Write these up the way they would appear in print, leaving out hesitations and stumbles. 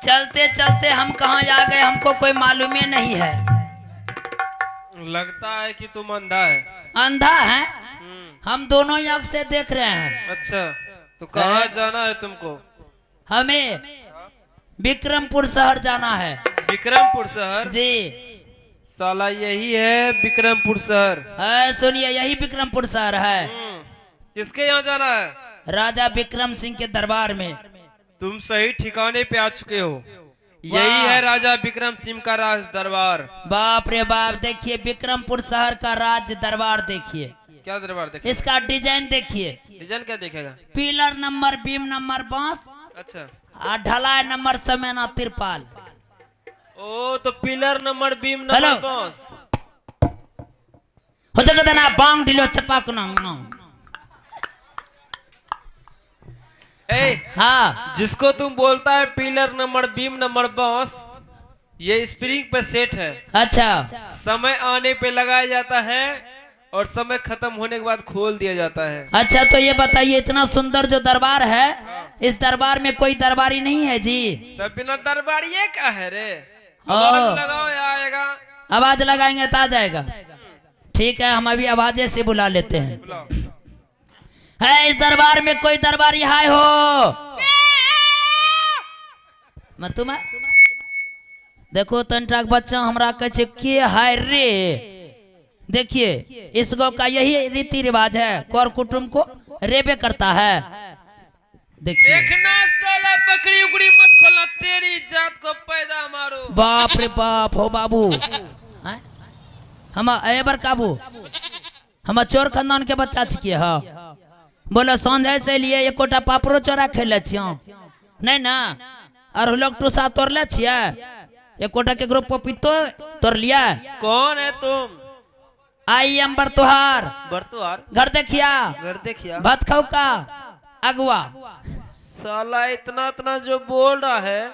चलते चलते हम कहाँ आ गए, हमको कोई मालूम ही नहीं है। लगता है कि तुम अंधा है। अंधा है? हम दोनों ही आंख से देख रहे हैं। अच्छा, तो कहाँ जाना है तुमको? हमें विक्रमपुर शहर जाना है। विक्रमपुर शहर? जी। साला यही है विक्रमपुर शहर। है, सुनिए, यही विक्रमपुर शहर है। किसके यहाँ जाना है? राजा विक्रम सिंह के दरबार में। तुम सही ठिकाने पे आ चुके हो। यही है राजा विक्रम सिंह का राज दरबार। बाप रे बाप, देखिए विक्रमपुर शहर का राज दरबार देखिए। क्या दरबार देखे? इसका डिजाइन देखिए। डिजाइन क्या देखेगा? पिलर नंबर, बीम नंबर बांस। अच्छा। और ढलाई नंबर समेना तिरपाल। ओ तो pillar number, beam number hello. बांस। हो जगह ना बांग ढिलो चपाक ना। ए, हाँ। जिसको तुम बोलता है पिलर नंबर, बीम नंबर बांस, ये स्प्रिंग पे सेट है। अच्छा। समय आने पे लगाया जाता है और समय खत्म होने के बाद खोल दिया जाता है। अच्छा, तो ये बताइए, इतना सुंदर जो दरबार है, इस दरबार में कोई दरबारी नहीं है जी? तब बिना दरबार ये क्या है रे? हाँ। आवाज लगाओ या आएगा। आवाज लगाएंगे तो आ जाएगा। ठीक है, हम अभी आवाजे से बुला लेते हैं। बुलाओ। है इस दरबार में कोई दरबारी हाय हो? मैं तुम देखो तनटा के बच्चा हमरा कहै छै के हाय रे। देखिए, इस गांव का यही रीति रिवाज है, कर कुटुंब को रेबे करता है। देखिए। देखना साला, बकरी उकड़ी मत खोलना, तेरी जात को पैदा मारो। बाप रे बाप, हो बाबू हैं? हम ए बर काबू, हम चोर खानदान के बच्चा छियै। हाँ, बोलो, साँझ से लिए एकोटा पापड़ो चोरा खेले छियै नहीं ना? और लोग टूसा तोड़ले छियै? एकोटा केकरो पपीतो तोड़लियै? कौन है तुम? I am बरतुहार। बरतुहार? घर देखिया। घर देखिया। भात खाऊ का अगुआ। साला इतना इतना जो बोल रहा है,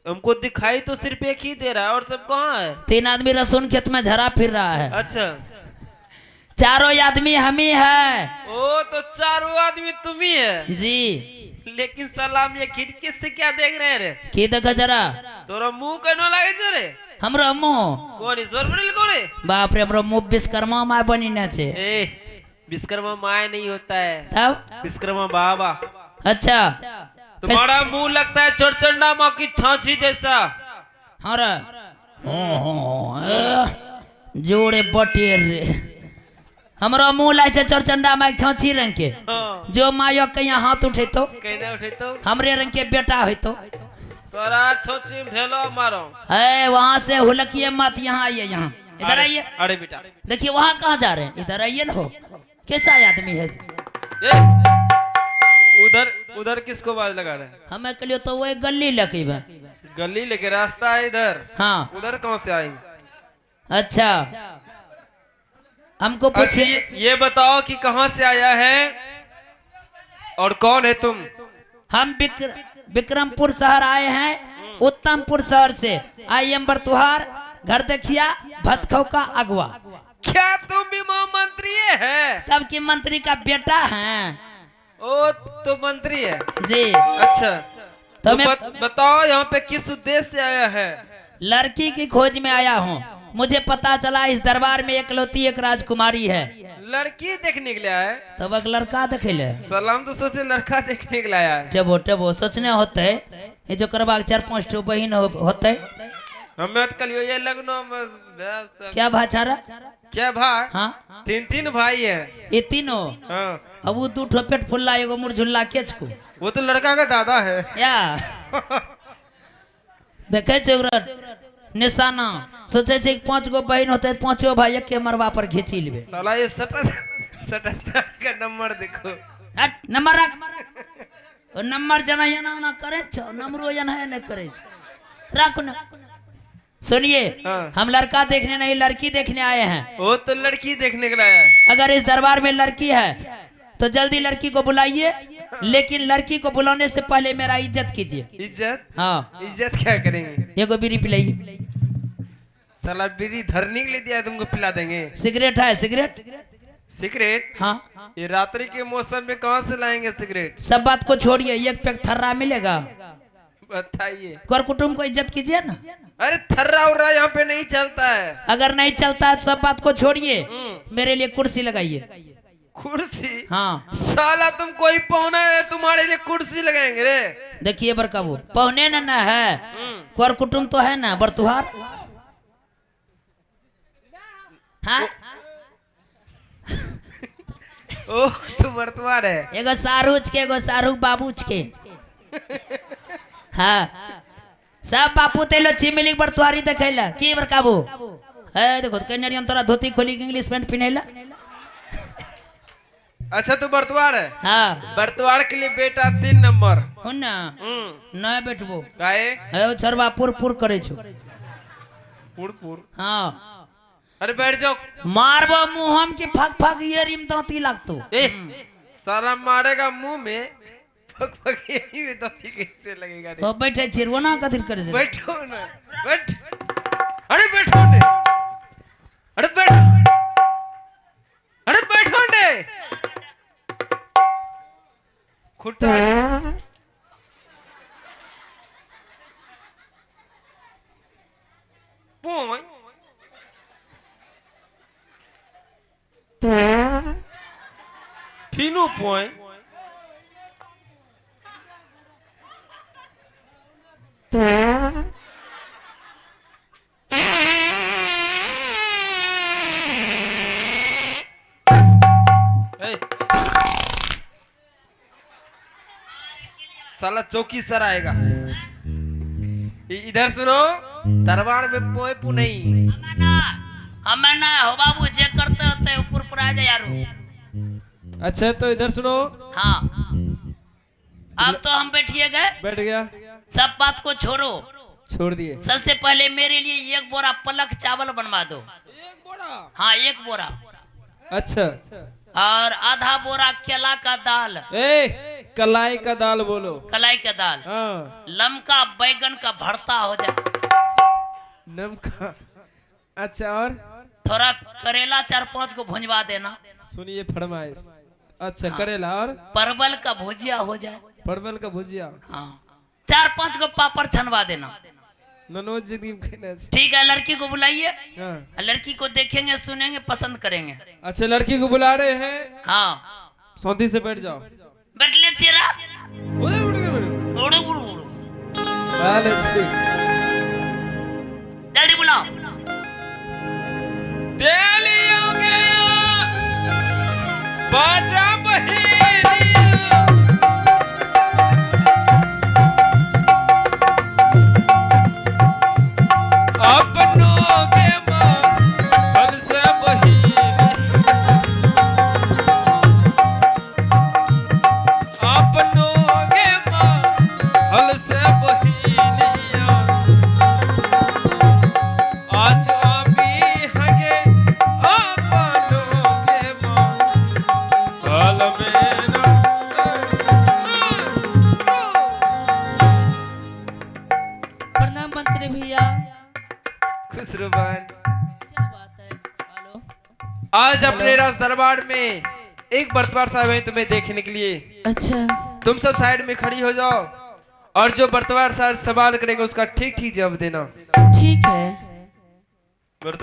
हमको दिखाई तो सिर्फ एक ही दे रहा है, और सब कहाँ है? तीन आदमी रसुन खेत में झरा फिर रहा है। अच्छा। चारों आदमी हम ही है। ओ तो चारों आदमी तुम ही है? जी। लेकिन सलाम, ये खिड़की से क्या देख रहे हैं रे? की देख जरा। तोरा मुंह केनो लागे छो रे? हमरो मुंह? कौन ईश्वर बनेल को रे? बाप रे, हमरो मुंह विश्वकर्मा माय बनीने छे। ए, विश्वकर्मा माय नहीं होता है। तब? विश्वकर्मा बाबा। अच्छा। तुम्हारा मुंह लगता है चौरचंडा माँ की छाछी जैसा। हाँ रे, हाँ, जोड़े बटेर रे, हमरो मुंह लागे छे चौरचंडा माय के छाछी रंग के। हाँ। जो मायो के यहाँ हाथ उठेतो, कहने उठे तो हमरे रंग के बेटा होतो। तोरा छोची में ढेलो मारो। है, वहां से हुलकिए मत, यहाँ आइए, यहाँ इधर आइए। अरे बेटा। देखिए, वहां कहाँ जा रहे हैं? इधर आइए ना। हो कैसा आदमी है? ए, उधर उधर किसको आवाज लगा रहे हैं? हमें कहलियो तो वही गली लेके। गली लेके रास्ता है इधर। हाँ। उधर कहाँ से आएंगे? अच्छा, हमको अच्छा। पूछिए। ये बताओ कि कहाँ से आया है और कौन है तुम? हम विक्रमपुर शहर आए हैं उत्तमपुर शहर से। I am बरतुहार, घर देखिया, भतखौ का अगुआ। क्या तुम भी महामंत्री है? तब की मंत्री का बेटा है। ओ तो मंत्री है? जी। अच्छा। तो तो मैं बताओ यहाँ पे किस उद्देश्य से आया है? लड़की की खोज में आया हूँ। मुझे पता चला इस दरबार में एकलौती एक राजकुमारी है। लड़की देखने के लिए आया है? तब एक लड़का देखे ले। सलाम, तो सोचे लड़का देखने के लिए आया है। टेबो टेबो सोचने होते, ये जो करबा के 4-5 ठो बहिन होते। हमें तो कल ये लगनो में व्यस्त। क्या भाषा रहा? क्या भाई? हाँ। तीन तीन भाई है। ये तीनों? हाँ। अब वो 2 ठो पेट फुल्ला, एगो मुरझुल्ला केच को। वो तो लड़का का दादा है। या देखे छे ओकरा निशाना, सोचे छे कि 5 गो बहिन होते, पांचो भाई एक के मरवा पर घींची लेबे। साला ये सटा सटा का नंबर देखो। हट, नंबर रख। ओ नंबर जना एना ओना करे छो, नंबरो एना एना करे छो। राखो ना। सुनिए। हाँ। हम लड़का देखने नहीं, लड़की देखने आए हैं। वो तो लड़की देखने के लिए आया है। अगर इस दरबार में लड़की है तो जल्दी लड़की को बुलाइए, लेकिन लड़की को बुलाने से पहले मेरा इज्जत कीजिए। इज्जत? हाँ। इज्जत क्या करेंगे? एगो बीड़ी पिलाइए। साला बीड़ी धरने के लिए दिया है, तुमको पिला देंगे? सिगरेट है? सिगरेट? सिगरेट? हाँ। ये रात्रि के मौसम में कहाँ से लाएंगे सिगरेट? सब बात को छोड़िए, एक पैक थर्रा मिलेगा? बताइए। कर कुटुंब को इज्जत कीजिए ना। अरे थर्रा उर्रा यहाँ पे नहीं चलता है। अगर नहीं चलता है तो सब बात को छोड़िए, हम्म। मेरे लिए कुर्सी लगाइए। कुर्सी? हाँ। साला तुम कोई पौना है, तुम्हारे लिए कुर्सी लगाएंगे रे? देखिए बड़काबू, पहुने ना ना है, कर कुटुंब तो है ना बरतुहार। हाँ। ओ तू बर्तवार है। एगो सारूच के, एगो सारू बाबूच के। हाँ, सब बापू तेलो चिमिली बरतुहारी देखेला की बड़काबू है। देखो तो कन्या तोरा धोती खोली के इंग्लिश पैंट पिन्हेला। अच्छा तू बर्तवार है? हाँ। बर्तवार के लिए बेटा 3 नंबर। हो ना। नहीं बैठबो। काहे? है ओ छरवा पुर पुर करे छो। पुर पुर? हाँ। अरे बैठ जाओ। मारबो मुंहम की फक फक ये रिम दांती लागतो। ए सारा मारेगा मुंह में, फक फक यही में दफी कैसे लगेगा रे? तो बैठे छी रोना कथिर करे छे? बैठो ना, बैठ। अरे बैठो ने, अरे बैठो, अरे बैठो ने। खुट्टा पोय फिनो पोय। ए, साला चौकी सर आएगा। इधर सुनो, दरबार में पोए पू नहीं। हमें ना हो बाबू, जे करते होते पुर पुर आ जाए यारू। अच्छा तो इधर सुनो। हाँ, अब तो हम बैठिए गए। बैठ गया। सब बात को छोड़ो। छोड़ दिए। सबसे पहले मेरे लिए एक बोरा पलक चावल बनवा दो। एक बोरा? हाँ, एक बोरा। अच्छा। और आधा बोरा केला का दाल। ए कलाई का दाल बोलो। कलाई का दाल। हाँ। लमका बैगन का भरता हो जाए। नमका, अच्छा और? थोड़ा करेला 4-5 को भुंजवा देना। सुनिए फरमाइश। अच्छा करेला और? परवल का भुजिया हो जाए। परवल का भुजिया। हाँ, 4-5 को पापड़ छनवा देना। ननोज जिंदगी में खाना છે। ठीक है, लड़की को बुलाइए। हाँ। लड़की को देखेंगे, सुनेंगे, पसंद करेंगे। अच्छा लड़की को बुला रहे हैं। हाँ। शांति से बैठ जाओ। बैठ ले चेरा। उधर उठ के बैठो। उड़ू उड़ू उड़ू। अरे ठीक। जल्दी बुलाओ। तेलियो गया बाजा बहेलियो। अपनों के माँ से बहिनी, अपनों के माँ हल से बहिनिया। आज अभी हगे अपनों के माँ हल मेरा। प्रणाम मंत्री भैया। खुशरुबान। क्या बात है, हेलो। आज अपने राज दरबार में एक बर्तवार साहब हैं तुम्हें देखने के लिए। अच्छा। तुम सब साइड में खड़ी हो जाओ और जो बर्तवार साहब सवाल करेंगे उसका ठीक ठीक जवाब देना। ठीक है। बर्तवार।